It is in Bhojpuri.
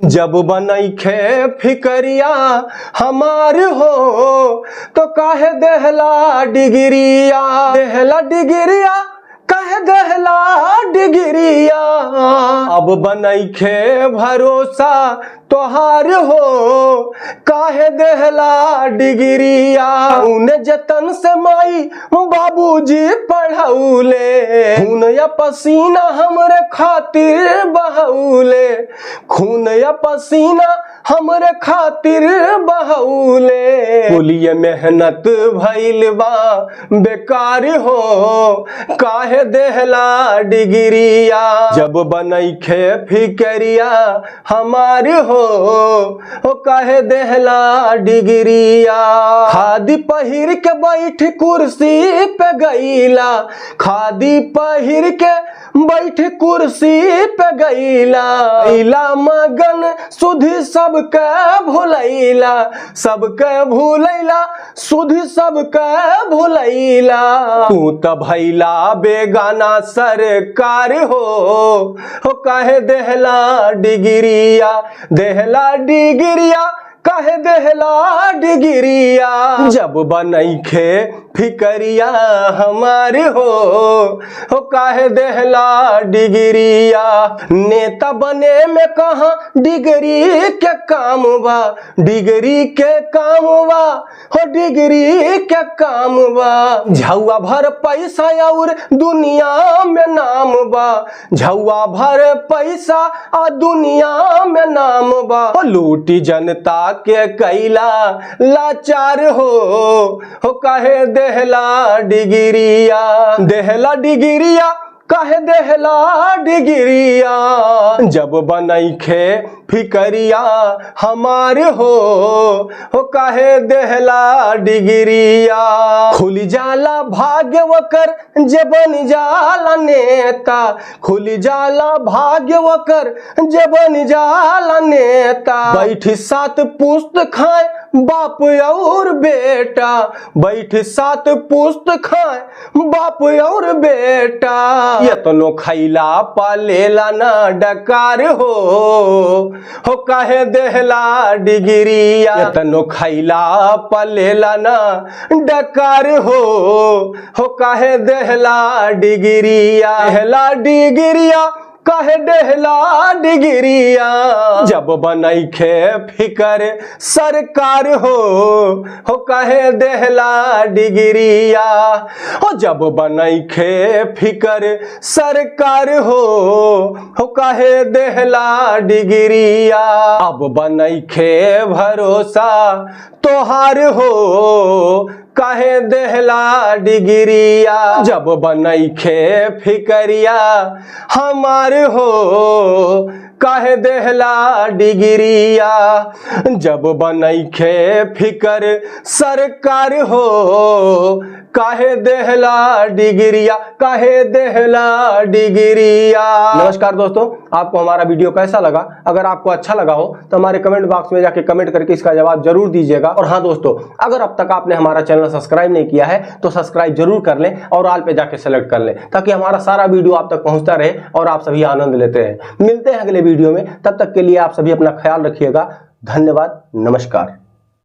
जब बनैखे फिकरिया हमार हो तो काहे देहला डिग्रिया, देहला डिग्रिया, काहे देहला डिग्रिया। अब बनैखे भरोसा तोहार हो, काहे देहला डिग्रिया। उने जतन से माई बाबूजी पढ़ौले, खून या पसीना हमरे खातिर बहौले, खून या पसीना हमरे खातिर बहौले। बोलिए मेहनत भइल बा बेकार हो, काहे देहला डिग्रिया। जब बनैखे फिकरिया हमार हो, काहे देहला डिग्रिया। खादी पहिर के बैठ कुर्सी पे गईला, खादी पहिर के बैठ कुर्सी पे गईला। इला मगन सुधि सबके भुलैला, सबके भुलैला, सुधि सबके भुलैला। तू त भैला बेगाना सरकार हो काहे देहला डिग्रिया, देहला डिग्रिया, काहे देहला डिग्रिया। जब बनैखे फिकरिया हमार हो काहे देहला डिग्रिया। नेता बने में कहाँ डिग्री के काम बा, डिग्री के काम बा, हो डिग्री के काम बा। झौआ भर पैसा और दुनिया में नाम बा, झौआ भर पैसा आ दुनिया में नाम बा। हो लूटी जनता के कैला लाचार हो काहे देहला डिग्रिया, देहला डिग्रिया, काहे देहला डिग्रिया। जब बनैखे फिकरिया हमार हो काहे देहला डिग्रिया। खुल जाला भाग्य वकर जे बन जाला नेता, खुल जाला भाग्य वकर जे बन जाला नेता। बैठ सात पुस्त खाए बाप और बेटा, बैठ सात पुस्त खाए बाप और बेटा। यतनो खैला पालेला ना डकार हो काहे देहला डिग्रिया। यतनो खैला पालेला ना डकार हो काहे देहला डिग्रिया, देहला डिग्रिया, काहे देहला डिग्रिया। जब बनैखे फिकर सरकार हो काहे देहला डिग्रिया। हो जब बनैखे फिकर सरकार हो काहे देहला डिग्रिया। अब बनैखे भरोसा तोहार हो, काहे देहला डिग्रिया। जब बनैखे फिकरिया हमार हो, काहे देहला डिग्रिया। जब बनैखे फिकर सरकार हो, काहे देहला डिग्रिया, काहे देहला डिग्रिया। नमस्कार दोस्तों, आपको हमारा वीडियो कैसा लगा? अगर आपको अच्छा लगा हो तो हमारे कमेंट बॉक्स में जाके कमेंट करके इसका जवाब जरूर दीजिएगा। और हाँ दोस्तों, अगर अब तक आपने हमारा चैनल सब्सक्राइब नहीं किया है तो सब्सक्राइब जरूर कर लें और ऑल पे जाके सेलेक्ट कर लें, ताकि हमारा सारा वीडियो आप तक पहुंचता रहे और आप सभी आनंद लेते रहें। मिलते हैं अगले वीडियो में, तब तक के लिए आप सभी अपना ख्याल रखिएगा। धन्यवाद, नमस्कार।